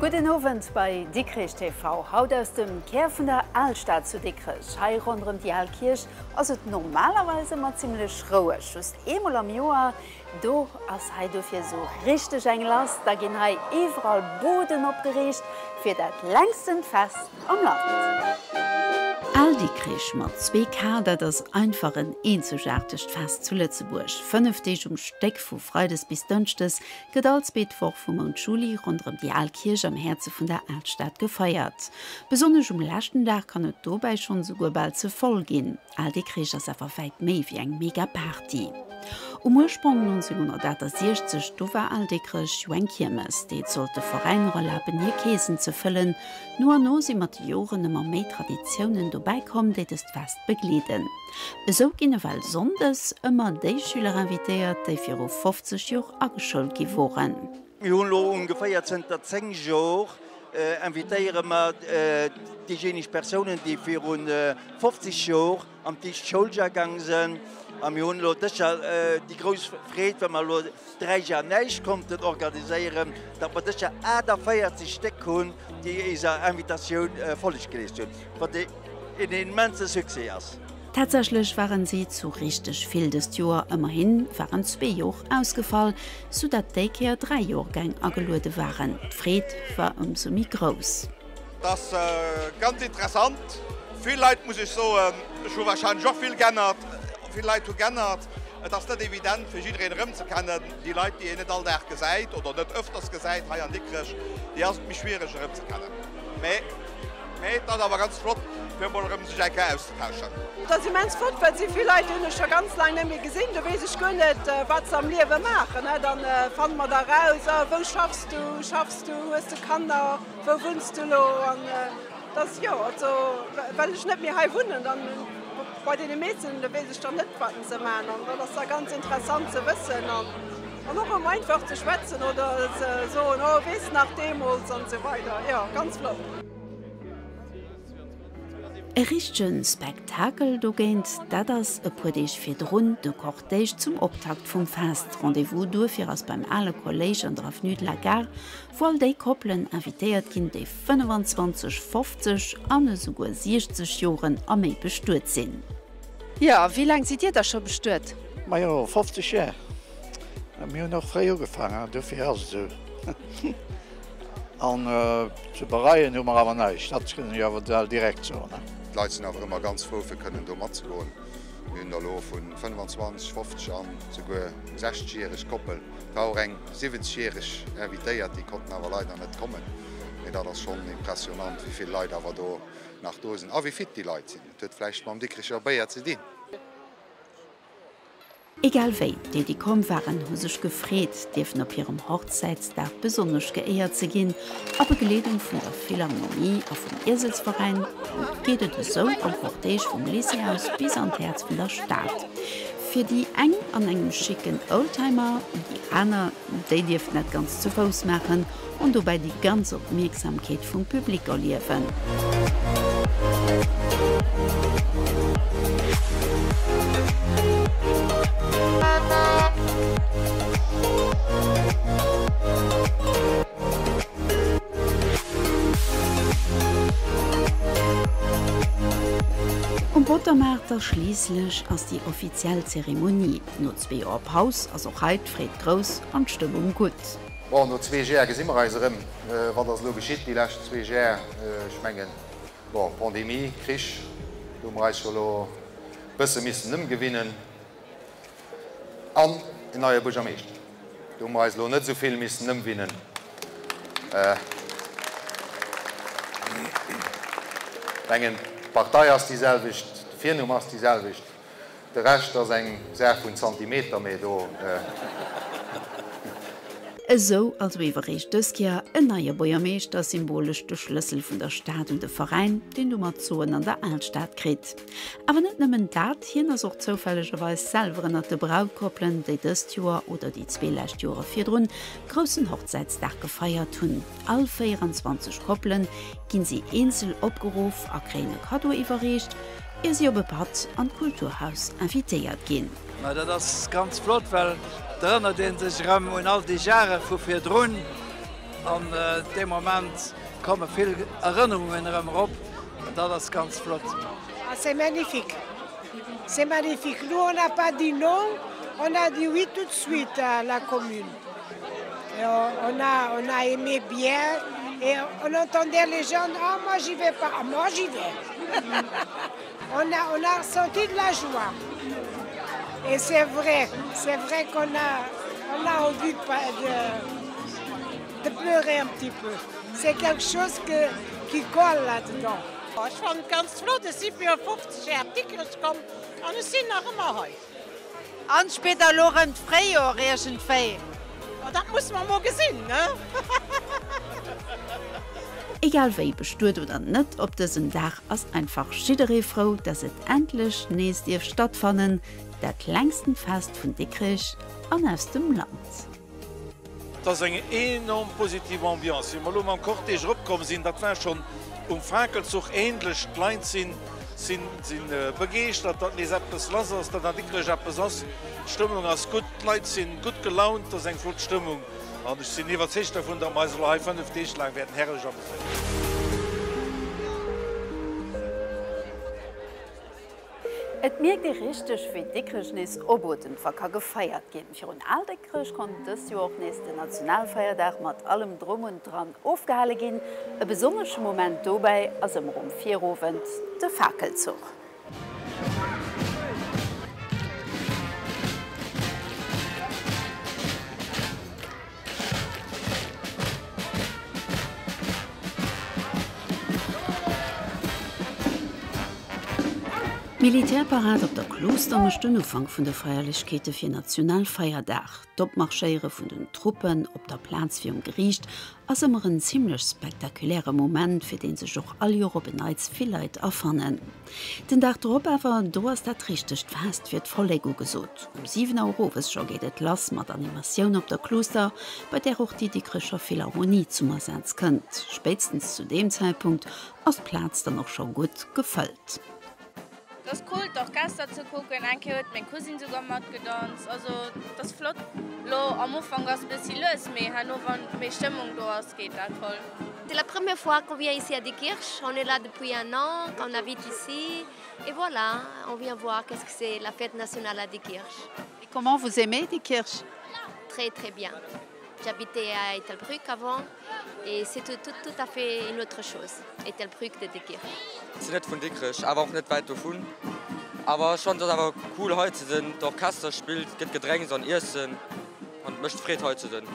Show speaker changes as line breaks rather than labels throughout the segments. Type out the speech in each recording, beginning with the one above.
Gudden Owend bei Dikrech TV. Haut aus dem Kär vun der Alstad zu Dikrech. Hei ronderëm déi al Kierch ass et normalerweis ëmmer zimmlech roueg. Just eemol am Joer Do ass hei dofir esou richteg eng lass, da ginn hei iwwerall Buden opgeriicht fir dat längstent Fest am Land. Al Dikrich mat 2 K, dat ass einfach en eenzegaartegt Fest zu Lëtzebuerg. 5 Deeg um Stéck, vu Freides bis Dënschdes, gëtt all zweet Woch vum Mount Juli ronderëm déi al Kierch am Häerze vun der Alstad gefeiert. Besonnesch um leschten Dag kann et dobäi schonn esouguer bal ze voll ginn. Al Dikrich ass awer wäit méi wéi eng mega Party. Um Ursprong 1968, do war Al Dikrech jo eng Kiermes, déi et sollt de Veräiner erlaben hir Keesen ze fëllen. No an no si mat de Joren ëmmer méi Traditiounen dobäi komm, déi dëst Fest begleeden. Esou ginn ewell Sonndes ëmmer déi Schüler invitéiert, déi viru 50 Jor ageschoult gi woren.
Mir hunn elo ongeféier zënter 10 Jor invitéiere mer déijéineg Persounen, déi viru 50 Jor an d'éischt Schouljar gaang sinn. A mir hunn elo dës Jar déi grouss Freed, well mer elo 3 Jar näischt konnten organiséieren, datt mer dës Jar 48 Stéck hunn, déi eiser Invitatioun Folleg geleescht hunn, wat een immense Succès ass.
Tatsächlech waren si zu richteg vill dëst Joer, ëmmerhin waren zwee Jor ausgefall, sou dat déi Kéier 3 Jorgäng ageluede waren. D'Freed war ëmsou méi grouss.
Et ass ganz interessant, vill Leit muss ech soen, ech hu wahrscheinlech och vill g'ännert, vill Leit hu g'ännert. Et ass net evident fir jiddereen erëmzekennen. Déi Leit déi een net all Dag gesäit oder net ëfters gesäit hei an Dikrech, déi ass et méi schwiereg erëmzekennen. Mee Mee et ass awer ganz flott fir emol erëm sech eng Kéier auszetauschen.
Et ass immens flott, well et si vill Leit, déi hunn ech scho ganz laang net méi gesinn. Do weess ech guer net, wat se am Liewe maachen. Dann fanne mer da raus, oh wou schaffs du, schaffs du, hues du Kanner, wou wunns du elo? An et ass, jo, also well ech net méi hei wunnen, dann bei deene meeschten, do weess ech dann net, wat se maachen. An dat ass da ganz interessant ze wëssen. An och ëm einfach ze schwätzen oder ze soen, oh weess nach deemools an esou weider. Jo, ganz flott.
E richtege Spektakel dogéint, dat ass e puer Deeg virdrun de Cortège zum Optakt vum Fest. Rendez-vous duerfir ass beim Ale Kolléisch an der Avenue de la Gare, wou all déi Koppelen invitéiert ginn, déi 25, 50 an esouguer 60 Joren a méi bestuet sinn.
Jo, wéi laang sidd Dir da scho bestuet?
Majo, 50 Jar. Mir hunn och fréi ugefaangen, dofir ass et esou. An ze bereien hu mer awer näischt, dat kënnen ech awer bal direkt soen.
D'Leit sinn awer ëmmer ganz frou fir kënnen do matzegoen. Mir hunn der elo vu 25, 50 an souguer 60 järeg Koppel. Et war och eng 70 järeg invitéiert, déi konnten awer leider net kommen. Mee dat ass schonn impressionant, wéi vill Leit awer do nach do sinn a wéi fit déi Leit sinn. Et huet vläicht mam Dikricher Béier ze dinn.
Egal wéi, déi déi komm waren hu sech gefreet, dierfen op hirem Hochzäitsdag besonnesch geéiert ze ginn. A Begleedung vun der Philharmonie a vum Ieselsveräin geet et esou am Cortège vum Lycée aus bis an d'Häerz vun der Stad. Fir déi eng an engem schicken Oldtimer, déi aner, déi dierften dat Ganzt zu Fouss maachen an dobäi déi ganz Opmierksamkeet vum Public erliewen. Um Botermaart da schliisslech ass déi offiziell Zeremonie. No zwee Joer Paus ass och hei d'Freed grouss an d'Stëmmung gutt.
Bon, no zwee Jär gesi mer eis erëm. Wat ass elo geschitt déi lescht zwee Jär? Ech mengen, bon, Pandemie, Krich, do hu mer eis jo elo e bësse missen ëmgewinnen. An en neie Buergermeeschter, do hu mer eis elo net esou vill missen ëmwinnen. Ech mengen, d'Partei ass déi selwecht, de Virnumm ass déi selwecht. De Rescht ass eng Saach vun Zantimeter, mee do.
Esou also iwwerreecht dës Kéier en neie Buergermeeschter symbolesch de Schlëssel vun der Stad un de Veräin, deen domat d'Soen an der Alstad kritt. Awer net nëmmen dat, hien ass och zoufällegerweis selwer ënnert de Brautkoppelen, déi dëst Joer oder déi zwee lescht Joere virdrun groussen Hochzäitsdag gefeiert hunn. All 24 Koppelen ginn si eenzel opgeruff a kréien e Kaddo iwwerreecht, ier si op e Patt an d'Kulturhaus invitéiert ginn.
Ma dat ass ganz flott, well et erënnert ee sech erëm un all déi Jahre vu virdrun. An dee Moment komme vill Erënnerungen erëm erop. Dat ass ganz flott.
Ah, c'est magnifique. C'est magnifique. Nous, on n'a pas dit non, on a dit oui tout de suite à la commune. Et on, on, a, on a aimé bien et on entendait les gens, ah, moi j'y vais pas, ah, moi j'y vais. on, a, on a ressenti de la joie. Et c'est vrai, c'est vrai qu'on a, on a envie de, de, de pleurer un petit peu. C'est quelque chose que, qui colle là-dedans.
Ech fannen et ganz flott, ech si viru 50 Jar op Dikrech komm an ech sinn nach ëmmer hei.
An spillt der elo rëm d'Fréijor iergendwéi?
Oh, dat musse mer mol gesinn, ne?
Egal wéi, bestuet oder net, op dësem Dag ass einfach jidderee frou, dass et endlech nees dierf stattfannen, dat längsten Fest vun Dikrech an aus dem Land.
Et ass eng enorm positiv Ambiance. Wéi mer elo mam Cortège eropkomm sinn, dat war schonn um Fakelzuch ähnlech. D'Leit sinn begeeschtert, datt nees eppes lass ass, datt an Dikrech eppes ass. D'Stëmmung ass gutt, d'Leit si gutt gelaunt, et ass eng flott Stëmmung an ech sinn iwwerzeegt dervun, datt mer eis elo hei 5 Deeg laang wäerten herrlech ameséieren.
Et mierkt ee richteg, wéi Dikrech nees obotemt, wa ka gefeiert ginn. Virun Al Dikrech konnt dëst Joer och nees den Nationalfeierdag mat allem Drum und Dran ofgehale ginn. E besonnesche Moment dobäi ass ëmmer um Virowend de Fakelzuch. D'Militärparad op der Kloster mécht den Ufank vun de Feierlechkeete fir Nationalfeierdag. D'Opmarschéiere vun den Truppen op der Plaz virum Geriicht ass ëmmer en zimmlech spektakuläre Moment, fir dee sech och all Joer op en Neits vill Leit afannen. Den Dag drop awer, do ass dat richtegt Fest fir d'Vollek ugesot. Um 7 Auer owes scho geet et lass mat Animatioun op der Kluster, bei där och déi Dikrecher Philharmonie zum Asaz kënnt. Spéitstens zu deem Zäitpunkt ass d'Plaz dann och scho gutt gefëllt.
Et ass cool d'Orchester ze kucken, eng Kéier huet meng Cousine souguer matgedanzt, also et ass flott. Lo am Ufank ass e bëssi lues, mee herno wann méi Stëmmung do ass geet dat voll.
C'est la première fois qu'on vient ici à Diekirch, on est là depuis un an, qu'on habite ici et voilà, on vient voir qu'est-ce que c'est la fête nationale à Diekirch.
Et comment vous aimez Diekirch?
Très très bien. J'habitais à Ettelbruck avant et c'est tout, tout, tout à fait une autre chose, Ettelbruck de Diekirch.
Sinn net vun Dikrech, awer och net wäit dovun. Awer ech fannen et ass awer cool hei ze sinn, d'Orchester spillt, et gëtt Gedrénks an Iessen an et mécht Freed hei ze sinn.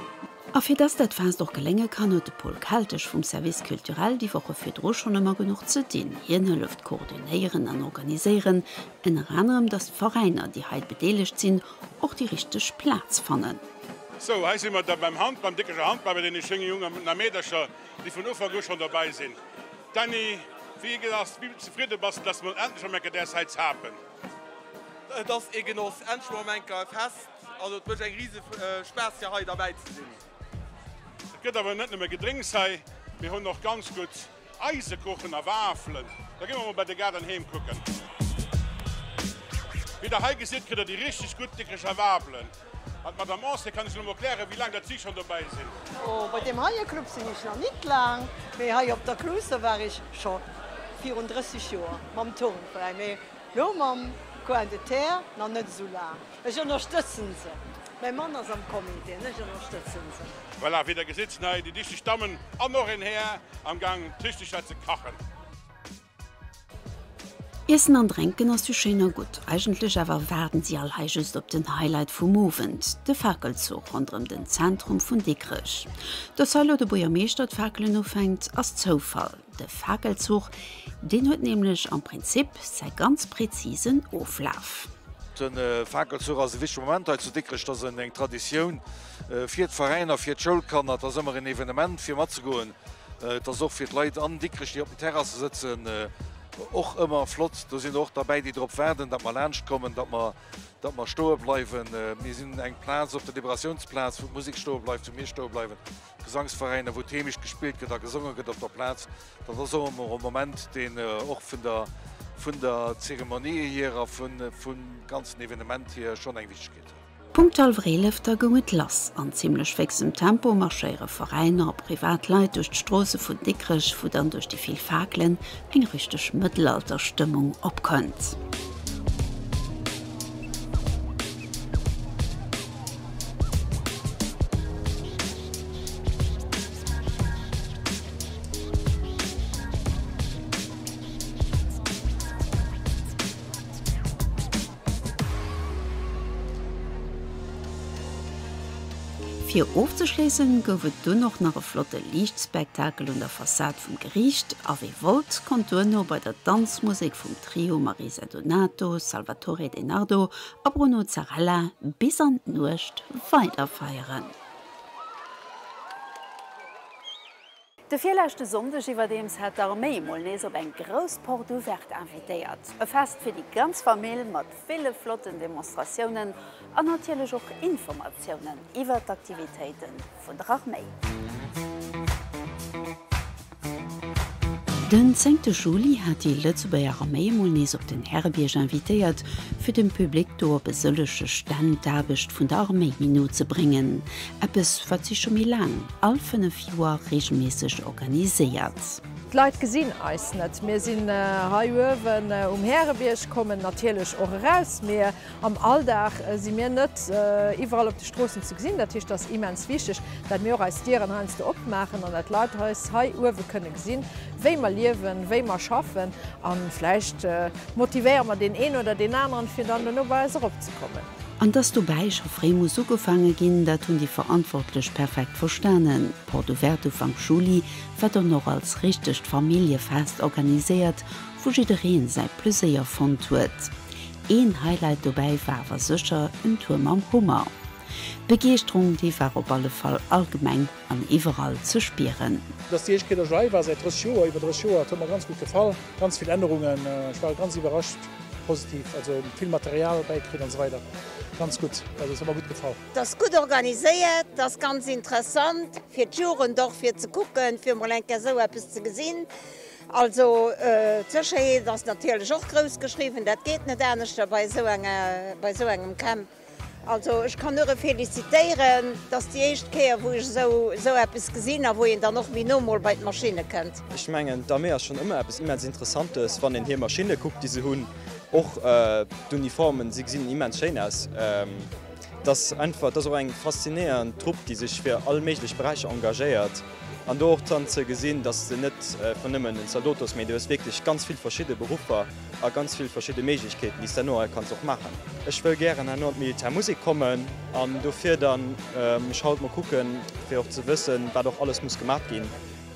A fir dass dat Fest och gelénge kann, huet de Paul Keltesch vum Service culturel déi Woche virdru schonn ëmmer genuch ze dinn. Hien hëlleft koordinéieren an organiséieren, ënner anerem, dass d'Veräiner, déi hei bedeelegt sinn, och déi richteg Plaz fannen.
Sou, hei si mer da beim Hand, beim Dikrecher Handball, bei deene schénge Jongen a Meedercher, déi vun Ufank u schonn dobäi sinn. Dany, wéi ass, wéi zefridde bass de, dass mer endlech erëm eng Kéier däers hei zapen?
Et ass ee Genoss, endlech mol erëm eng Kéier e Fest. Also et mécht eng rise Spaass fir hei derbäi ze sinn.
Et gëtt awer net nëmme Gedrénks hei, mir hunn och ganz gutt Eisekuchen a Wafelen. Da gi mer mol bei de Gaart an Heem kucken. Wéi der hei gesitt, kritt der déi richteg gutt Dikrecher Wafelen. An d'Madame Ancet kann iech elo mol erklären, wéi laang dat si schonn dobäi sinn.
Oh, bei deem heie Club sinn ech nach nit laang, mee hei op der Kluuster war ech scho virun 30 Joer mam Turnveräin, mee lo mam Coin de Terre nach net esou laang. Ech ënnerstëtzen se. Mäi Mann ass am Comité an ech ënnerstëtzen se.
Voilà, wéi der gesitt sinn hei déi dichteg Dammen an och een Här am Gang d'Richtegheit ze kachen.
Iessen an Drénken ass jo schéin a gutt, eigentlech awer waarden si all hei just op den Highlight vum Owend, de Fakelzuch ronderëm den Zentrum vun Dikrech. Dass hei elo de Buergermeeschter d'Fakelen ufänkt, ass Zoufall. De Fakelzuch, deen huet nämlech am Prinzip säi ganz präzisen Oflaf.
De Fakelzuch ass e wichtege Moment hei zu Dikrech. Dat ass eng Traditioun fir d'Veräiner, fir d'Schoulkanner. Et ass ëmmer en Evenement fir matzegoen. Et ass och fir d'Leit an Dikrech, déi op den Terrasse sëtzen, och ëmmer flott. Do sinn der och derbäi, déi drop waarden, datt mer laanscht kommen, datt mer, datt mer stoe bleiwen. Mir sinn eng Plaz op der Liberatiounsplaz, wou d'Musek stoe bleift, wou mir stoe bleiwen. Gesangsveräiner, wou d'Heemecht gespillt gëtt a gesonge gëtt op der Plaz. Dat ass och ëmmer e Moment, deen och vun der, vun der Zeremonie hier a vun, vum ganzen Evenement hier schonn eng Wichtegkeet huet.
Punkt hallwer 11 da goung et lass. An zimmlech fixem Tempo marschéiere Veräiner a privat Leit duerch d'Stroosse vun Dikrech, wou dann duerch déi vill Fakelen eng richteg Mëttelalterstëmmung opkënnt. Fir ofzeschléissen gouf et dunn och nach e flotte Liichtspektakel un der Fassad vum Geriicht a wee wollt, konnt duerno bei der Danzmusek vum Trio Marisa Donato, Salvatore De Nardo a Bruno Zarella bis an d'Nuecht weiderfeieren. De virleschte Sonndeg iwwerdeems hat d'Arméi mol nees op eng grouss Porte ouverte invitéiert. E Fest fir déi ganz Famill mat ville flotten Demonstratiounen an natierlech och Informatiounen iwwer d'Aktivitéite vun der Arméi. Den zéngte Juli hat déi Lëtzebuerger Arméi emol nees op den Härebierg invitéiert, fir dem Public do op e sëllege Stänn d'Aarbecht vun der Arméi méi no ze bréngen. Eppes, wat si scho méi laang, all 5 Joer, reegelméisseg organiséiert.
D'Leit gesinn eis net. Mir sinn hei uewen um Härebierg, kommen natierlech och eraus, mee Am Alldag si mir net iwwerall op de Stroossen ze gesinn. Dat heescht, et ass immens wichteg, dat mir och eis Dieren heiansdo opmaachen an dat d'Leit eis hei uewe kënne gesinn, wéi mer liewen, wéi mer schaffen. A vläicht motivéiere mer deen een oder deen aneren, fir dann dono bei eis eropzekommen.
An dass dobäi scho fréi muss ugefaange ginn, dat hunn déi Verantwortlech perfekt verstanen. D'Porte ouverte Ufank Juli war dann och als richtegt Familljefest organiséiert, wou jiddereen säi Pleséier fonnt huet. Een Highlight dobäi war awer sécher en Tour mam Hummer. D'Begeeschterung, déi war op alle Fall allgemeng an iwwerall ze spieren.
Dass déi éischt Kéier, dass ech hei war, säit 30 Joer, iwwer 30 Joer, et huet mer ganz gutt gefall. Ganz vill Ännerungen, ech war ganz iwwerrascht, positiv, also vill Material bäikritt an esou weider. Ganz gutt, also et huet mer gutt gefall.
Et ass gutt organiséiert, et ass ganz interessant fir d'Jugend och fir ze kucken, fir mol eng Kéier esou eppes ze gesinn. Also d'Sécherheet ass natierlech och grouss geschriwwen, dat geet net aneschter bei esou enger, bei esou engem Camp. Also ech kann nure felicitéieren, et ass déi éischt Kéier wou ech esou, esou eppes gesinn a wou een dann och méi no mol bei d'Maschinne kënnt.
Ech mengen d'Armée ass schonn ëmmer eppes immens Interessantes, wann een hir Maschinne kuckt déi se hunn, och d'Uniformen, si gesinn immens schéin aus. Et ass einfach, et ass och eng faszinéierend Trupp déi sech fir all méiglech Beräicher engagéiert. An do och dann ze gesinn, dass de net vun nëmmen en Zaldot hues, mee du hues wierklech ganz vill verschidde Beruffer a ganz vill verschidde Méiglechkeeten, déi s de herno hei kanns och maachen. Ech wëll gären herno an d'Militärmusek kommen an dofir dann mech haut mol kucken, fir och ze wëssen, wat och alles muss gemat ginn,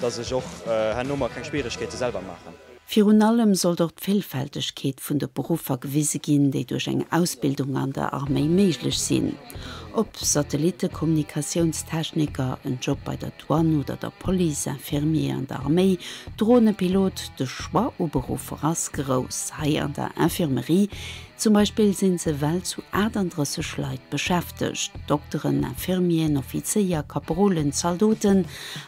dass ech och herno mer keng Schwieregkeete selwer maachen.
Virun allem sollt och d'Villfältegkeet vun de Beruffer gewise ginn, déi duerch eng Ausbildung an der Arméi méiglech sinn. Ob Satellittekommunikatiounstechniker, en Job bei der Douane oder der Police, Infirmier an der Arméi, Dronepilot, de Choix u Beruffer ass grouss. Hei an der Infirmerie Zum Beispill sinn se well zu 38 Leit beschäftegt, Dokteren, Infirmieren, Offizéier, Kaperolen, Zaldoten.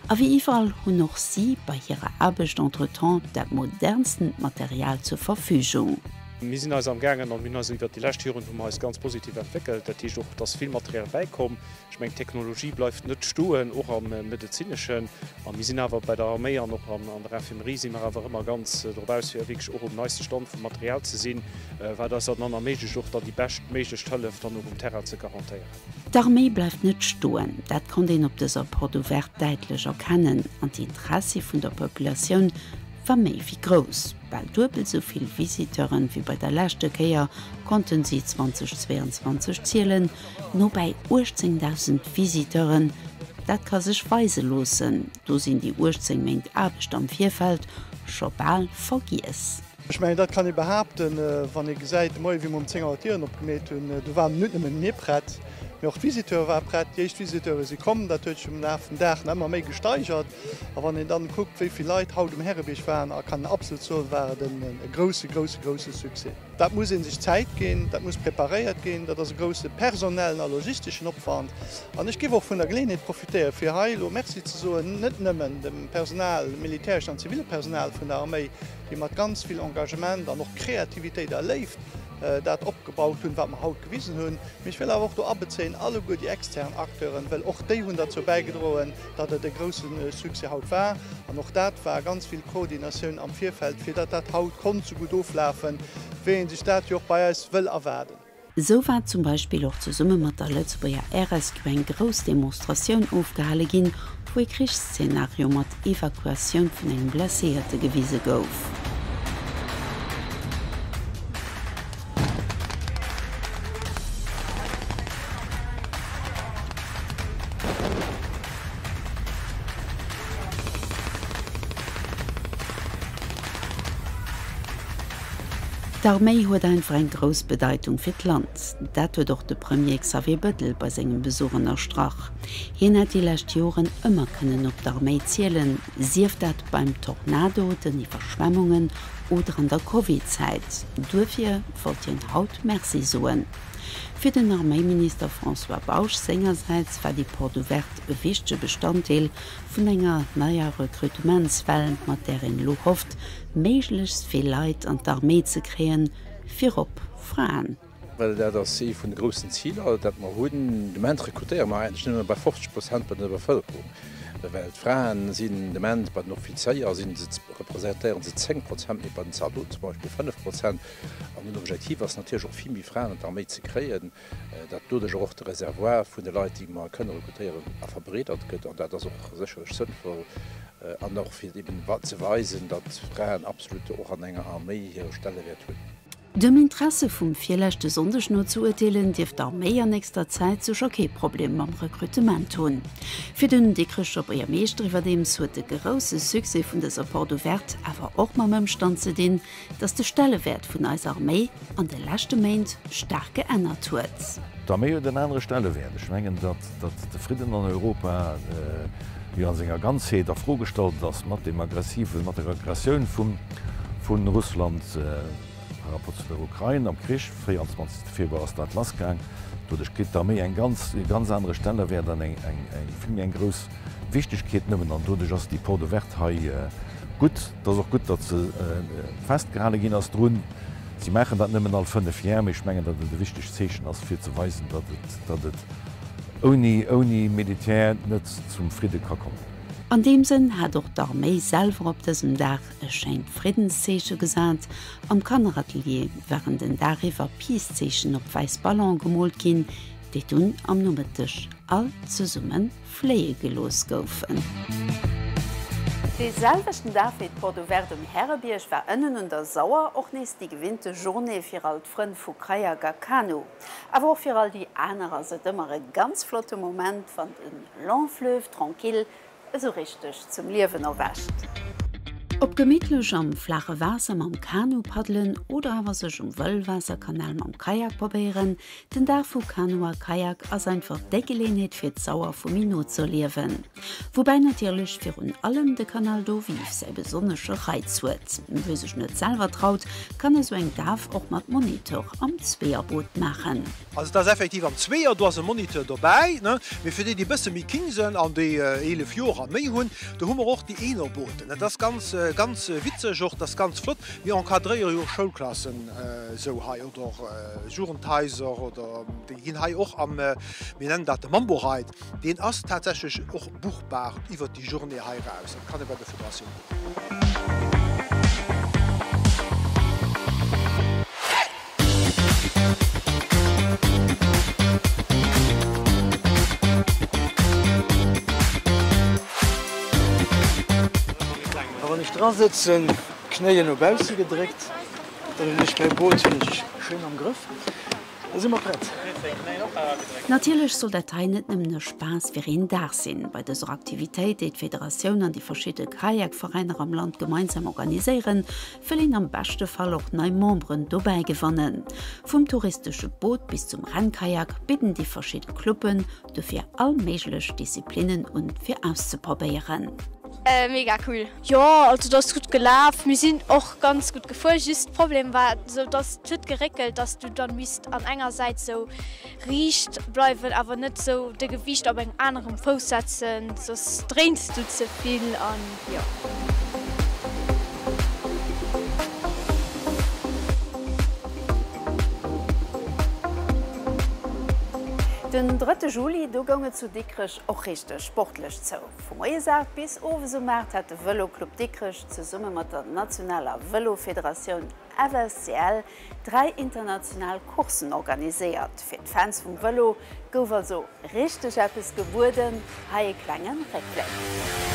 A wéi iwwerall hunn och si bei hirer Aarbecht entretemps dat modernstent Material zur Verfügung.
Mir sinn eis am gaangen an mir hunn eis iwwert déi lescht Joren hu mer eis ganz positiv entwéckelt. Dat heescht och, et ass vill Material bäikomm. Ech mengen, d'Technologie bleift net stoen, och am Medezineschen. A mir sinn awer bei der Arméi an och an der Infirmerie si mer awer ëmmer ganz drop aus, fir wierklech och um neiste Stand vum Material ze sinn, wat eis dann erméiglecht, och dann déi bescht méiglech Hëllef dann och um Terrain ze garantéieren.
D'Arméi bleift net stoen, dat konnt een op dëser Porte ouverte däitlech erkennen. An d'Interessi vun der Populatioun war méi wéi grouss. Bal duebel sou vill Visiteuren wéi bei der leschte Kéier konnten si 2022 zielen, No bäi 18.000 Visiteuren, dat ka sech weise loossen, do sinn déi 18 Méint Aarbecht am Virfeld scho bal vergiess.
Ech mengen, dat kann ee behaapten, wann ee gesäit, de Moie wéi mer um 10 Auer d'Dieren opgemeet hunn, do waren net nëmmen mir prett, mee och d'Visiteure ware prett. Déi éischt Visiteure si komm, dat huet sech um Laf vum Dag nach ëmmer méi gesteigert. A wann een dann kuckt, wéi vill Leit haut um Härebierg waren, a kann een absolut soen, war et e grousse, grousse, grousse Succès. Dat muss ee sech Zäit ginn, dat muss preparéiert ginn, dat ass e grousse personellen a logisteschen Opwand. An ech géif och vun der Geleeënheet profitéieren, fir hei elo Merci ze soen, net nëmmen dem Personal, dem militäreschen an ziville Personal vun der Arméi, déi mat ganz vill Engagement an och Kreativitéit a Léift. dat opgebaut hunn, wat mer haut gewisen hunn. Mee ech wëll awer och do abezéien alleguer déi extern Acteuren, well och déi hunn derzou bäigedroen, datt et e grousse Succès haut war. An och dat war ganz vill Koordinatioun am Virfeld, fir datt dat haut konnt sou gutt oflafen, wéi ee sech dat jo och bei eis wëll erwaarden.
Esou war zum Beispill och zesumme mat der Lëtzebuerger Air Rescue eng grouss Demonstratioun ofgehale ginn, wou ee Krichsszenario mat Evakuatioun vun engem Blesséierte gewise gouf. D'Arméi huet einfach eng grouss Bedeitung fir d'Land. Dat huet och de Premier Xavier Bettel bei sengem Besuch ënnerstrach. Hien hätt déi lescht Joren ëmmer kënnen op d'Arméi zielen, sief dat beim Tornado, den Iwwerschwemmungen oder an der Covid-Zäit. Duerfir wollt hien haut Merci soen. Fir den Arméiminister François Bausch sengersäits war déi Porte ouverte e wichtege Bestanddeel vun enger neier Rekrutementswell, mat där een elo hofft, méiglechst vill Leit an d'Arméi ze kréien, virop Fraen.
Well dat ass ee vun de groussen Ziler, dat mer hunn. De Moment rekrutéiere mer eigentlech nëmme bei 50 Prozent bei der Bevëlkerung, well d'Fraen sinn de Moment bei den Offizéier sinn se, representéiere se 10 Prozent, mee bei den Zaldoten zum Beispill 5 Prozent. An den Objektiv ass natierlech och vill méi Fraen an d'Arméi ze kréien, datt doduerch och de Reservoir vun de Leit, déi mer kënne rekrutéieren, a verbreedert gëtt. An dat ass och sécherlech sënnvoll an och fir eben ze weisen, datt Fraen absolut och an enger Arméi hire Stellewäert hunn.
Dem Interesse vum virleschte Sonndeg no ze urteelen, dierft d'Arméi an nächster Zäit sécher kee Problem mam Rekrutement hunn. Fir den Dikrecher Buergermeeschter iwwerdeems huet de grousse Succès vun dëser Porte ouverte awer och mam Ëmstand ze dinn, datt de Stellewäert vun eiser Arméi an de leschte Méint staark geännert huet.
D'Arméi huet en anere Stellewäert. Ech mengen, datt de Fridden an Europa jo a senger Ganzheet a Fro gestallt ass mat deem aggressiven, mat der Aggressioun vu Russland. Par rapport zu der Ukrain am Krich, 24 Februar ass dat lassgaang. Doduerch kritt d'Arméi eng ganz, e ganz anere Stellerwäert an eng, eng, eng vill méi eng grouss Wichtegkeet nëmmen. An doduerch ass déi Porte ouverte hei gutt. Et ass och gutt, datt se festgehale ginn ass drun. Si maachen dat nëmmen all 5 Jar, mee ech mengen, datt et e wichtegt Zeechen ass, fir ze weisen, datt et, datt et ouni, ouni Militär net zum Fridde ka kommen.
An deem Sënn hat och d'Arméi selwer op dësem Dag e schéint Friddenszeeche gesat. Am Kanneratelier waren den Dag iwwer Peace-Zeechen op wäiss Ballone gemoolt ginn, déi dunn am Nomëtteg all zesumme fléie gelooss goufen. Dee selwechten Dag wéi d'Porte Ouverte um Härebierg war ënnen un der Sauer och nees déi gewinnte Journée fir all d'Frënn vu Kayak a Kanu. Awer och fir all déi aner ass et ëmmer e ganz flotte Moment, wann de Long Fleuve Tranquille esou richteg zum Liewen erwächt. Ob gemittlech am flaache Waasser mam Kanu paddelen oder awer sech um Wëllwaasserkanal mam Kajak probéieren, den Dag vu Kanu a Kajak ass einfach déi Geleenheet fir d'Sauer vu méi no z'erliewen. Woubäi natierlech virun allem de Canal d'Eau Vive säi besonnesche Reiz huet. Wie sech net selwer traut, kann esou eng Daf och mat Moniteur am Zweeërboot maachen.
Also et ass effektiv am Zweeër, do ass e Moniteur dobäi, ne? Mee fir déi, déi e bësse méi king sënn an déi 11 Joer a méi hunn, do hu mer och déi Eenerbooten. Dat ass ganz, ganz witzeg och, dat ass ganz flott. Mir encadréiere jo och Schoulklassen esou hei oder och Jugendhaiser oder déi ginn hei och am, mir nennen dat de Mambo Ride, deen ass tatsächlech och buchbar iwwert déi Journée hei eraus. Dat kann ee bei der Federatioun buchen.
A wann ech dra sëtzen, d'Knéien no bausse gedréckt, dann hunn ech mäi Boot hunn ech schéin am Grëff. Da si mer prett.
Natierlech soll dat hei net nëmmen e Spaass fir een Dag sinn. Bei dëser Aktivitéit, déi d'Federatioun an déi verschidde Kajakveräiner am Land gemeinsam organiséieren, wëll een am beschte Fall och nei Memberen dobäi gewannen. Vum touristesche Boot bis zum Rennkajak bidden déi verschidde Cluben dofir all méiglech Disziplinnen un fir auszeprobéieren.
Mega cool! Jo also et ass gutt gelaf, mir sinn och ganz gutt gefuer, just Problem war sou dass et huet geréckelt, dass du dann misst an enger Säit sou riicht bleiwen awer net sou de Gewiicht op engem anerem Fouss setzen, soss dréins du ze vill an jo.
Den drëtte Juli, do goung et zu Dikrech och richteg sportlech zou. Vu moies 8 bis owes um 8 hat de Vëlo Club Dikrech zesumme mat der nationaler Vëlo-Federatioun FSCL 3 international Courssen organiséiert. Fir d'Fans vum Vëlo gouf also richteg eppes gebueden. Hei e klenge Réckbléck.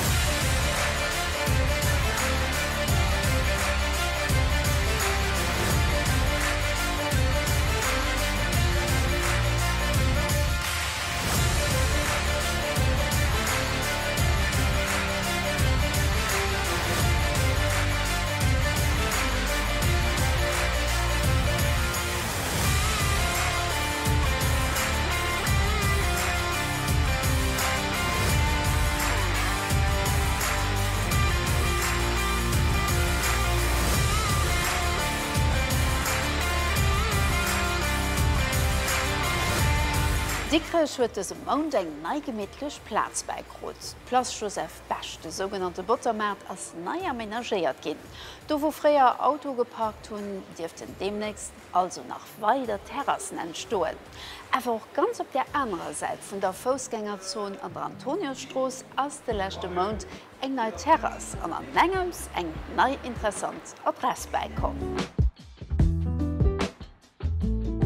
Dikrech huet dëse Mount eng nei gemittlech Plaz bäikrut. D'Place Joseph Bech, de sougenannte Bottermaart, ass nei amenagéiert ginn. Do wou fréier Autoe geparkt hunn, dierften deemnächst also nach weider Terrassen entstoen. Awer och ganz op där anerer Säit vun der Foussgängerzon an der Antoniusstrooss ass de leschte Mount eng nei Terrass an an engems eng nei interessant Adress bäikomm.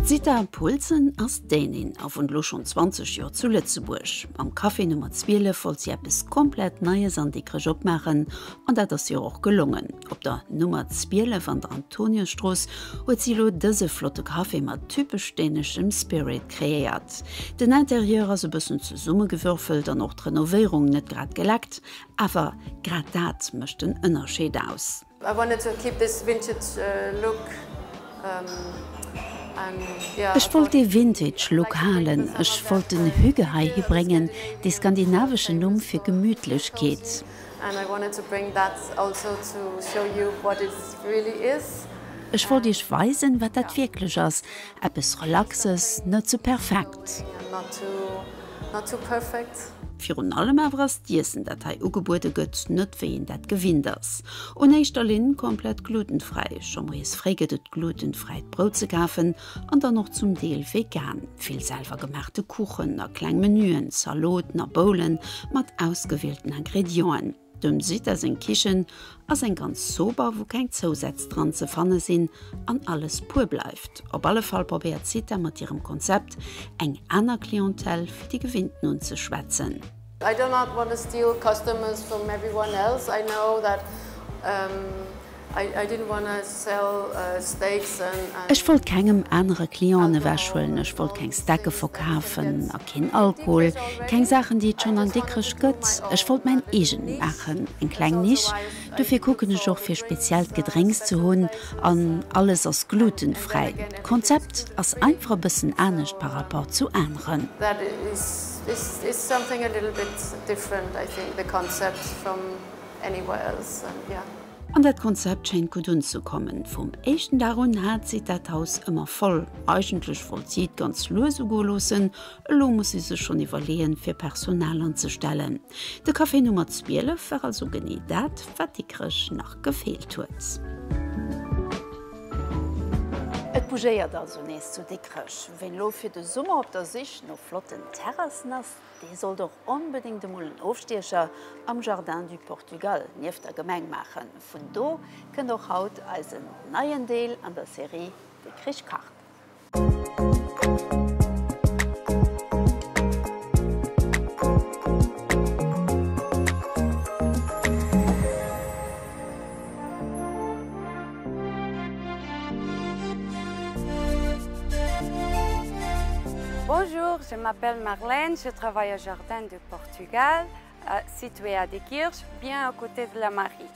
D'Zita Poulsen ass Dänin a wunnt elo schonn 20 Joer zu Lëtzebuerg. Mam Café Nummer 12 wollt si eppes komplett Neies an Dikrech opmaachen an dat ass hir och gelongen. Op der Nummer 12 an der Antoniusstrooss huet si elo dëse flotte Café mat typesch däneschem Spirit kreéiert. Den Interieur ass e bëssen zesummegewürfelt an och d'Renovéierung net grad geleckt, awer grad dat mécht den Ënnerscheed aus.
I wanted to keep this vintage look and yeah.
Ech wollt dee Vintage Look halen, ech wollt den Hygge heihi bréngen, dee skandinaveschen Numm fir Gemütlechkeet.
And I wanted to bring that also to show you what it really is.
Ech wollt iech weisen, wat dat wierklech ass, eppes Relaxes, net ze perfekt.
Not too perfect.
Virun allem awer ass d'Iessen, dat hei ugebuede gëtt, net wéi een dat gewinnt ass. Un éischter Linn komplett glutenfräi. Scho moies fréi gëtt et glutenfräit Brout ze kafen an dann och zum Deel vegan. Vill selwer gemaachte Kuchen a kleng Menüen, Zaloten a Bowlen mat ausgewielten Ingredienten. Dem Zita seng Kichen ass eng ganz sober, wou keng Zousätz dran ze fanne sinn an alles pur bleift. Op alle Fall probéiert d'Zita mat hirem Konzept eng aner Clientèle wéi déi gewinnten unzeschwätzen.
I do not want to steal customers from everyone else. I know that
Ech wollt kengem anere Clienten ewechhuelen, ech wollt keng Stecke verkafen a keen Alkohol, keng Saachen, déi et schonn an Dikrech gëtt. Ech wollt mäin eegent maachen, eng kleng Nisch. Dofir kucken ech och, fir speziellt Gedrénks ze hunn an alles ass glutenfräi. D'Konzept ass einfach e bëssen anescht par rapport zu aneren. An dat Konzept schéint gutt unzekommen. Vum éischten Dag un hat si dat Haus ëmmer voll. Eigentlech wollt si et ganz lues ugoe loossen, elo muss si sech schonn iwwerleeën, fir Personal anzestellen. De Café Nummer 12 war also genee dat, wat Dikrech nach gefeelt huet. Et bougéiert also nees zu Dikrech. Ween elo fir de Summer op der Sich no flotten Terrassen ass, Dee sollt och onbedéngt emol en Ofstiecher am Jardin du Portugal nieft der Gemeng maachen. Vun do kënnt och haut eisen neien Deel an der Serie De Krich kacht.
Bonjour, je m'appelle Marlène, je travaille au Jardin du Portugal, euh, situé à Dekirch, bien à côté de la Marie.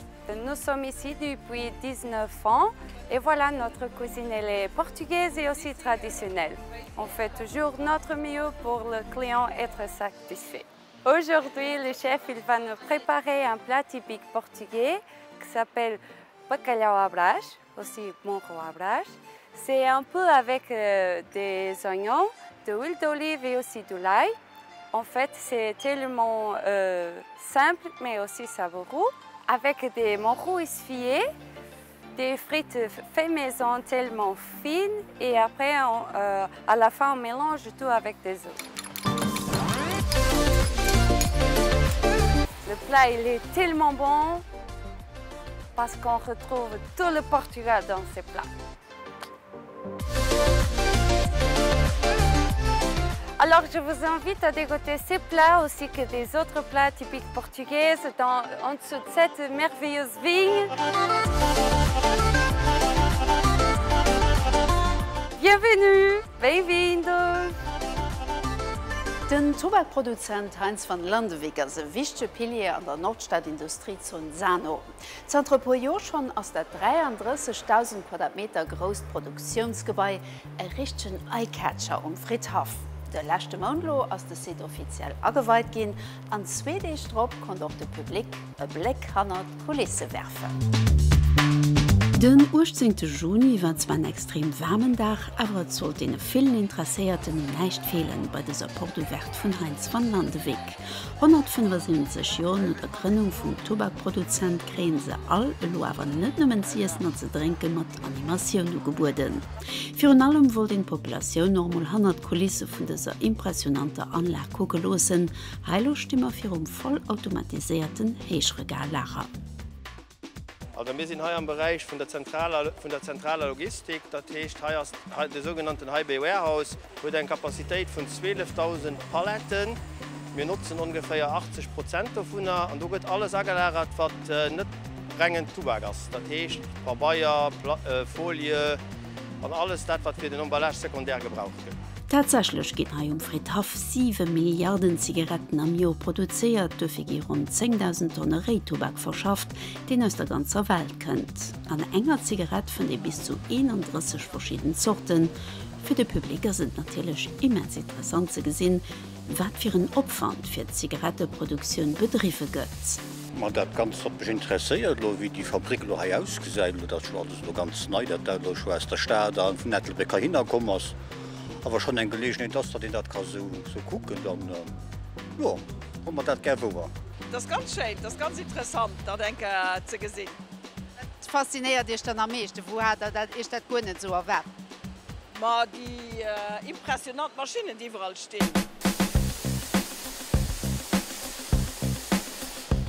Nous sommes ici depuis 19 ans et voilà, notre cuisine elle est portugaise et aussi traditionnelle. On fait toujours notre mieux pour le client être satisfait. Aujourd'hui, le chef il va nous préparer un plat typique portugais qui s'appelle bacalhau à brás, aussi morro à brás. C'est un peu avec euh, des oignons, de l'huile d'olive et aussi de l'ail. En fait, c'est tellement euh, simple, mais aussi savoureux. Avec des morros esfiés, des frites fait maison tellement fines et après, on, euh, à la fin, on mélange tout avec des œufs. plat il est tellement bon parce qu'on retrouve tout le Portugal dans ces plats. Alors je vous invite à dégoter ces plats aussi que des autres plats typiques portugais dans, en dessous de cette merveilleuse vigne. Bienvenue, bem-vindos!
Den Tubakproduzent Heinz van Landewyck ass e wichtege Pilier an der Nordstad-Industriezon Sano. Zanter e puer Joer schonn ass dat 33.000 Quadratmeter grousst Produktiounsgebai e richtegen Eye-Catcher um Fridhaff. De leschte Mount elo ass de Site offiziell ageweit ginn an zwee Deeg drop konnt och de Public e Bléck hannert d'Kulisse werfen. Den 18 Juni war zwar en extrem waarmen Dag, awer et sollt deene villen Interesséierten un näischt feelen bei dëser Porte Ouverte vun Heintz van Landewyck. 175 Joer no der Grënnung vum Tubakproduzent kréien se all elo awer net nëmmen z'iessen an ze drénke mat Animatioun ugebueden. Virun allem wollt een d'Populatioun och emol hannert d'Kulisse vun dëser impressionanter Anlag kucke loossen. Hei elo sti mer virum vollautomatiséierten Héichregallager.
Also mir sinn hei am Beräich vun der zentraler, vun der zentraler Logistik. Dat heescht, hei ass de sougenannten High Bay Warehouse, huet eng Capacitéit vun 12.000 Paletten. Mir notzen ongeféier 80 Prozent dovunner an do gëtt alles agelagert, wat net rengen Tubak ass. Dat heescht Pabeier, Folie an alles dat, wat fir den Emballage secondaire gebraucht gëtt.
Tatsächlech ginn hei um Fridhaff 7 Milliarden Zigaretten am Joer produzéiert. Duerfir gi ronn 10.000 Tonne Réitubak verschafft, deen aus der ganzer Welt kënnt. An enger Zigarett fënnt ee bis zu 31 verschidden Zorten. Fir de Public ass et natierlech immens interessant ze gesinn, wat fir en Opwand fir d'Zigaretteproduktioun bedriwwe gëtt.
Ma dat Ganzt huet mech interesséiert, elo wéi déi Fabrik elo hei ausgesäit, elo dat ass jo alles elo ganz nei, dat dat elo scho aus der Stad a vun Ettelbréck heihinner komm ass, awer schonn eng Geleegenheet ass, datt een dat ka sou kucken, dann jo, huele mer dat gär wouer.
Dat ass ganz schéin, dat ass ganz interessant, dat eng Kéier ze gesinn.
Wat faszinéiert Iech dann am meeschten? Wou hat Der dat Iech dat guer net esou erwaart?
Ma déi impressionant Maschinnen, déi iwwerall stinn.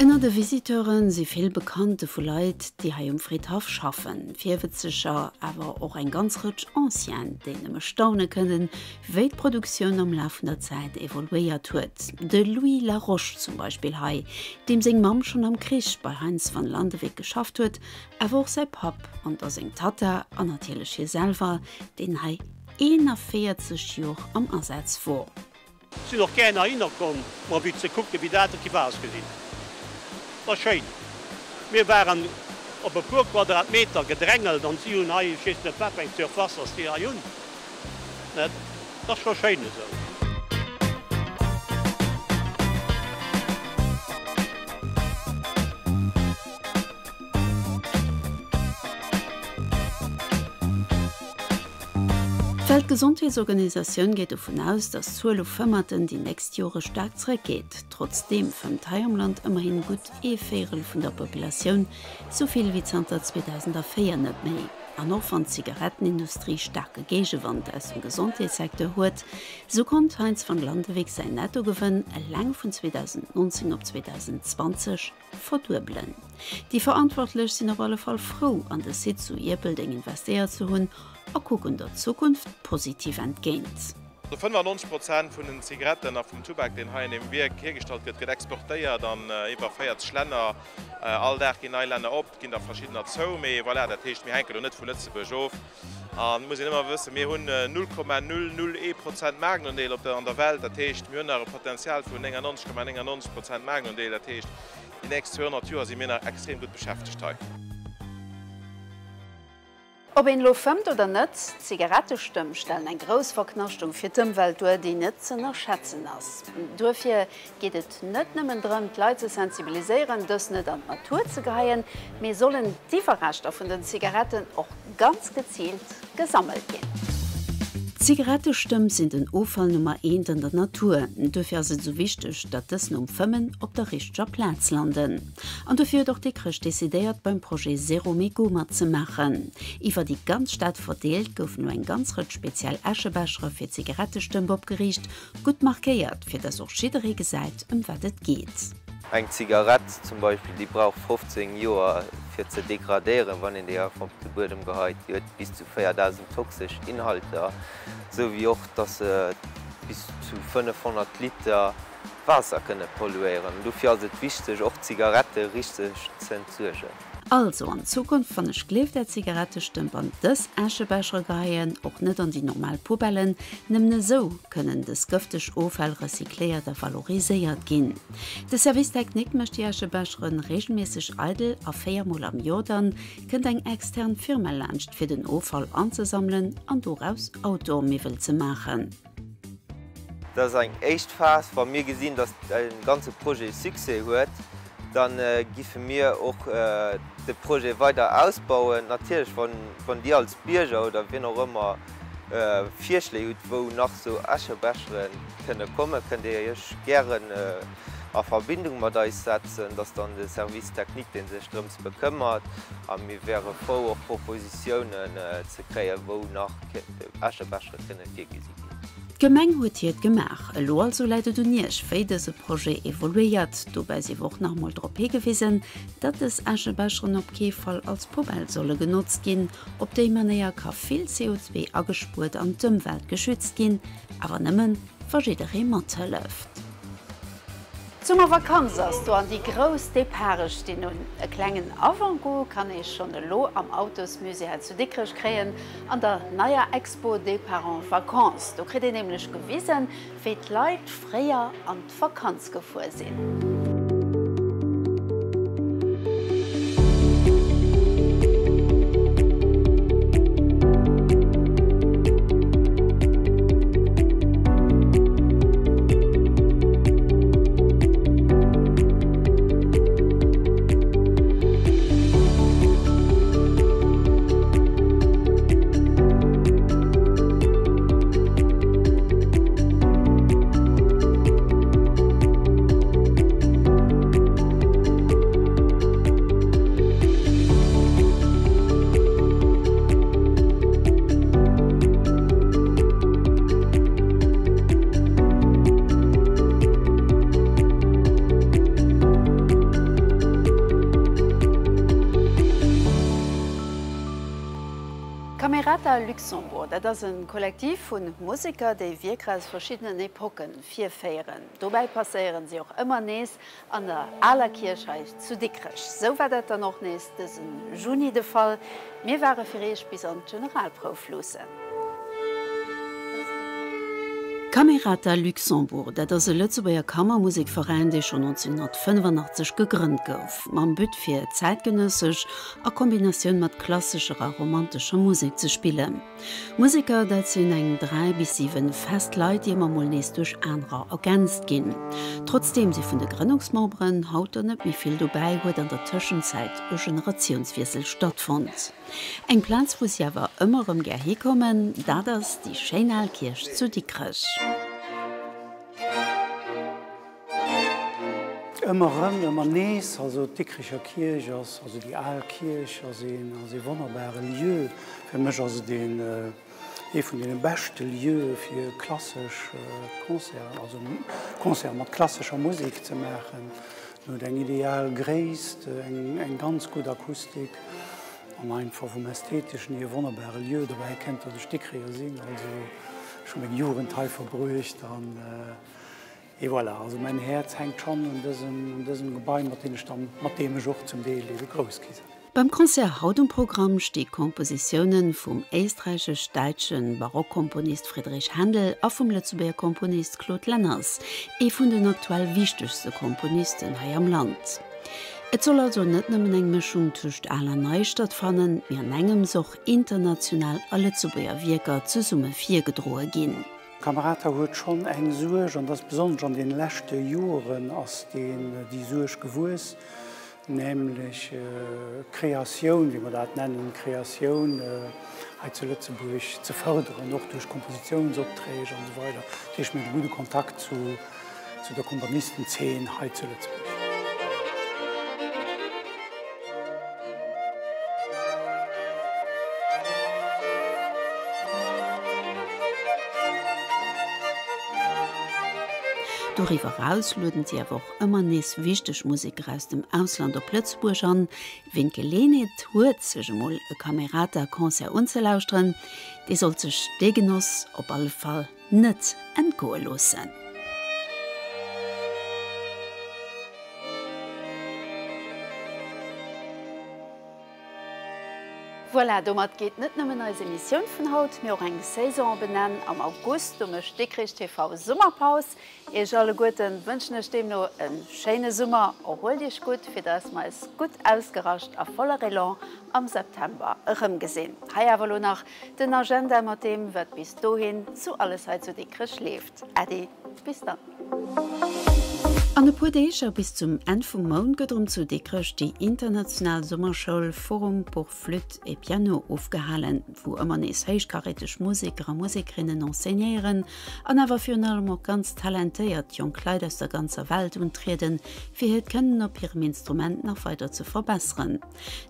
Ënner de Visiteure si vill Bekannte vu Leit, déi hei um Fridhaff schaffen, Virwëtzeger, awer och eng ganz Rëtsch Ancienen, déi nëmme staune kënnen, wéi d'Produktioun am Laf vun der Zäit evoluéiert huet. De Louis Laroche zum Beispill hei, deem seng Mamm schonn am Krich bei Heintz van Landewyck geschafft huet, Awer och säi Papp an da seng Tatta an natierlech hie selwer, deen hei 41 Jor am Asaz wor.
Sinn och gär heihinner komm mol fir ze kucken wéi dat et giff ausgesinn. War schéin. Mir waren op e puer Quadratmeter gedrängelt an si hunn hei, ech weess net wat fir eng Surface dass déi hei hunn. Dat ass scho schéin esou.
D'Weltgesondheetsorganisatioun geet dovun aus, datt d'Zuel u Fëmmerten déi nächst Jore staark zeréckgeet. Trotzdeem fëmmt hei am Land ëmmerhin gutt ee Véierel vun der Populatioun, sou vill wéi zanter 2004 net méi. An och wann d'Zigarettenindustrie staarke Géigewand aus dem Gesondheetssecteur huet, sou konnt Heinz van Landewyck säin Nettogewënn eleng vun 2019 op 2020 Verduebelen. Déi Verantwortlech sinn op alle Fall frou, an de Site zu Ierpeldeng investéiert ze hunn a kucken der Zukunft positiv entgéint.
95 Prozent vun den Zigaretten a vum Tubak, deen hei an deem Wierk hiergestallt gëtt, gëtt exportéiert an iwwer 40 Länner. All Dag ginn nei Länner op, et ginn der verschiddener zou, mee voilà, dat heescht, mir hänke do net vu Lëtzebuerg of. An et muss een ëmmer wëssen, mir hunn 0,001 Prozent Maartundeel op der an der Welt. Dat heescht, mir hunn nach e Potenzial vun 99,99 Prozent Maartundeel. Dat heescht, déi nächst 200 Joer si mir nach extrem gutt beschäftegt hei.
Ob een elo fëmmt oder net, Zigarettestëmp stellen eng grouss Verknaschtung fir d'Ëmwelt duer, déi net z'ënnerschätzen ass. Duerfir geet et net nëmmen drëm, d'Leit ze sensibiliséieren, dës net an d'Natur ze geheien, mee sollen d'Iwwerreschter vun den Zigaretten och ganz geziilt gesammelt ginn. Zigarettestëmp sinn den Offall Nummer eent an der Natur. Duerfir ass et esou wichteg, datt dës nom Fëmmen op der richteger Plaz landen. An dofir huet och Dikrech decidéiert, beim Projet Zéro Mégot matzemaachen. Iwwer déi ganz Stad verdeelt goufen elo eng ganz Rëtsch speziell Äschebechere fir Zigarettestëmp opgeriicht, Gutt markéiert, fir dass och jidderee gesäit, ëm wat et geet.
Eng Zigarett zum Beispill, déi brauch 15 Joer fir ze degradéieren, wann een déi einfach op de Buedem geheit. Déi huet bis zu 4.000 toxesch Inhalter, esou wéi och, dass se bis zu 500 Liter Waasser kënne polluéieren. Dofir ass et wichteg, och d'Zigarette richteg z'entsuergen.
Also an Zukunft wann ech gleeft är Zigarettestëmp an dës Äschebechere geheien, och net an déi normal Poubellen, nëmmen esou kënnen dës gëfteg Offäll recycléiert a valoriséiert ginn. De Service Technique mécht déi Äschebecheren regelmässeg eidel a 4 mol am Joer dann kënnt eng extern Firma laanscht fir den Offall anzesammelen an doraus Outdoor-Miwwel ze maachen.
Dat ass eng éischt Phas. Wa mir gesinn, datt de ganze Projet Succès huet, da giffe mir och de Projet weider ausbauen. Natierlech, wann Dir als Bierger oder wien och ëmmer Virschléi hutt, wou nach esou Äschebechere kënne kommen, kënnt Dir Iech gären a Verbindung mat eis setzen. Dat ass dann de Service technique, dee sech drëms bekëmmert. A mir wäre frou, och Propositiounen ze kréien, wou nach Äschebechere kënne virgesi ginn.
D'Gemeng huet hiert gemaach. Elo also läit et un Iech, wéi dëse Projet evoluéiert. Dobäi sief och nach emol drop higewisen, datt dës Äschebecheren op kee Fall als Poubelle solle genotzt ginn. Op déi Manéier ka vill CO2 agespuert an d'Ëmwelt geschützt ginn, awer nëmmen, wa jidderee mathëlleft. D'Summervakanz ass do an déi grouss Departe stinn un. E klengen Avant-goût kann ee schonn elo am Autosmusée hei zu Dikrech kréien, an der neier Expo Départ en vacances. Do kritt een nämlech gewisen, wéi d'Leit fréier an d'Vakanz gefuer sinn. Camerata Luxembourg, dat ass e Kollektiv vu Museker, déi Wierker aus verschiddenen Epocken virféieren. Dobäi passéieren si och ëmmer nees an der aler Kierch hei zu Dikrech. Sou war dat dann och nees dëse Juni de Fall. Mir ware fir iech bis an d'Generalprouf luussen. Camerata Luxembourg, dat ass e Lëtzebuerger Kammermusekveräin, dee schonn 1985 gegrënnt gouf, mam But fir zäitgenëssesch a Kombinatioun mat klassescher a romantescher Musek ze spillen. Museker, dat sinn eng 3 bis 7 fest Leit, déi ëmmer mol nees duerch anerer ergänzt ginn. Trotzdeem si vun de Grënnungsmemberen haut der net méi vill dobäi, huet an der Tëschenzäit e Generatiounswiessel stattfonnt. Eng Plaz, wou si awer ëmmer erëm gär hikommen, dat ass déi schéin al Kierch zu Dikrech.
Ëmmer erëm, ëmmer nees, also d'Dikricher Kierch ass, also déi al Kierch ass een, ass ee wonnerbare Lieu. Fir mech ass et een, ee vun deene beschte Lieue fir klassesch Concerten, also Concerte mat klassescher Musek ze maachen. En huet eng ideal Gréisst, eng, eng ganz gutt Akustik an einfach vum Ästheteschen hier e wonnerbare Lieu. Dobäi kennt, datt ech Dikricher sinn, also ech hu meng Jugend hei verbruecht an, Et voilà, also mäin Häerz hänkt schonn un dësem, un dësem Gebai, mat deem ech dann, mat deem ech och zum Deel ebe grouss gi sinn.
Beim Concert haut um Programm sti Kompositioune vum éisträichesch-däitsche Barockkomponist Friedrich Händel a vum Lëtzebuerger Komponist Claude Lenners, ee vun den aktuell wichtegste Komponisten hei am Land. Et soll also net nëmmen eng Mëschung tëscht al an nei stattfannen, mee an engems och international a Lëtzebuerger Wierker zesumme virgedroe ginn.
Camerata huet schonn eng Suerg, an dat ass besonnesch an deene leschte Joren ass deen, déi Suerg gewuess, nämlech d'Kreatioun, wéi mer dat nennen, d'Kreatioun hei zu Lëtzebuerg ze fërderen, och duerch Kompositiounsopträg an esou weider. Dat heescht, mir hunn e gudde Kontakt zu zu der Komponistenzeen hei zu Lëtzebuerg.
Doriwwer eraus lueden si awer och ëmmer nees wichteg Museker aus dem Ausland op Lëtzebuerg an. Ween d'Geleeënheet huet, sech emol e Camerata-Concert unzelauschteren, dee sollt sech dee Genoss op alle Fall net entgoe loossen. Voilà, domat geet net nëmmen eis Emissioun vun haut, mee och eng Saison op en Enn. Am August, do mécht Dikrich TV Summerpaus. Iech alleguerten wënschen ech deemno e schéine Summer. Erhuelt iech gutt, fir dass mer eis gutt ausgerascht a voller Elan am September erëmgesinn. Hei awer elo nach den Agenda mat deem, wat bis dohin zu alles hei zu Dikrech leeft. Äddi, bis dann. An e puer Deeg a bis zum Enn vum Mount gëtt erëm zu Dikrech déi international Summerschoul Forum pour Flûte et Piano ofgehalen, wou ëmmer nees héichkaräteg Museker a Musekerinnen enseignéieren an awer virun allem och ganz talentéiert jonk Leit aus der ganzer Welt untrieden, fir hiert Kënnen op hirem Instrument nach weider ze verbesseren.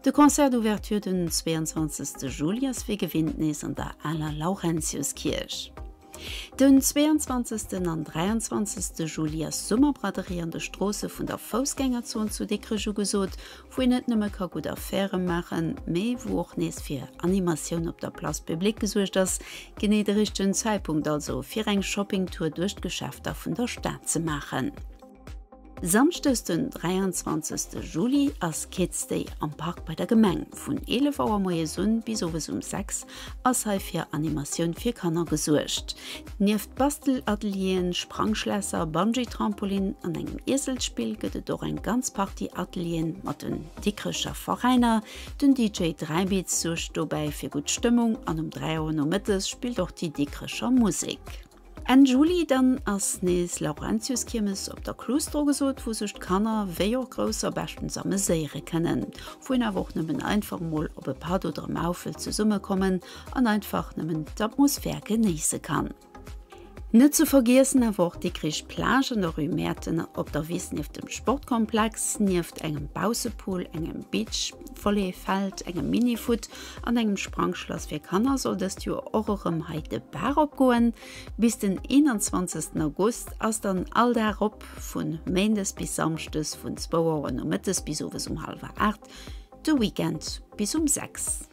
De Concert d'ouverture den 22 Juli ass wéi gewinnt nees an der aler Laurentiuskierch. Den 22 an 23 Juli ass Summerbraderie an de Stroosse vun der Foussgängerzon zu Dikrech ugesot, wou een net nëmme ka gutt Affäre maachen, mee wou och nees fir Animatioun op der Place Publique gesuergt ass. Genee de richtegen Zäitpunkt also fir eng Shoppingtour duerch d'Geschäfter vun der Stad ze maachen. Samschdes den 23 Juli ass Kids Day am Park bei der Gemeng. Vun 11 Auer moies un bis owes um 6 ass hei fir Animatioun fir Kanner gesuergt. Nieft Bastelatelieren, Sprangschlässer, Bungee-Trampolin an engem Ieselsspill gëtt et och eng ganz Partie Atelieren mat den Dikrecher Veräiner. Den DJ Dräibiz suergt dobäi fir gutt Stëmmung an um 3 Auer nomëttes spillt och déi Dikrecher Musek. Enn Juli dann ass nees Laurentiuskiermes op der Kluster ugesot, wou sech d'Kanner wéi och Grousser beschtens ameséiere kënnen, wou een awer och nëmmen einfach mol op e Patt oder e Maufel zesummekommen an einfach nëmmen d'Atmosphär genéisse kann. Net ze vergiessen awer och d'Dikrich Plage an der Rue Mäerten op der Wiss nieft dem Sportkomplex, nieft engem Baussepool, engem Beach Volley Feld, engem Mini-Foot An engem Sprangschlass fir Kanner soll dëst Joer och erëm hei de Bar opgoen. Bis den 21 August ass dann all Dag op, vu Méindes bis Samschdes vun zwou Auer nomëttes bis owes um hallwer 8, de Weekend bis um 6.